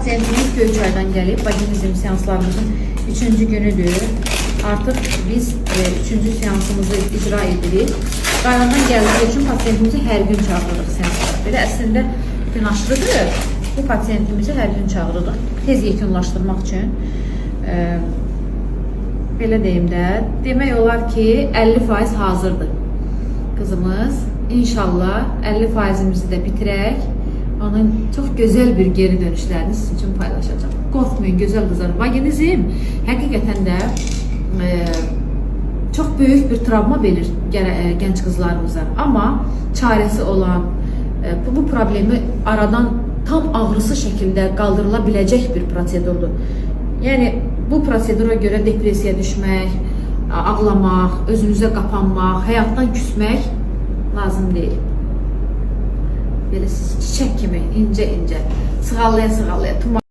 Pasiyentimiz Göyçaydan gəlib. Vaginizm seanslarımızın üçüncü günüdür. Artıq biz üçüncü seansımızı icra edirik. Rayondan gəldiyi üçün pasiyentimizi hər gün çağırırıq seanslara. Belə əslində gün aşırıdır. Bu pasiyentimizi hər gün çağırırıq. Tez yekunlaşdırmaq üçün. Belə deyim də, demək olar ki, 50% hazırdır qızımız. İnşallah 50%-imizi də bitirək. Onun çox gözəl bir geri dönüşlərini sizin üçün paylaşacağam. Qorxmayın, gözəl qızlar. Vaginizm həqiqətən də çox böyük bir travma verir gənc qızlarımıza. Amma çarəsi olan, bu problemi aradan tam ağrısı şəkildə qaldırıla biləcək bir prosedurdur. Yəni bu prosedura görə depressiyaya düşmək, ağlamaq, özünüzə qapanmaq, həyatdan küsmək lazım deyil. Belə siz çiçək kimi incə-incə sığallaya-sığallaya tumar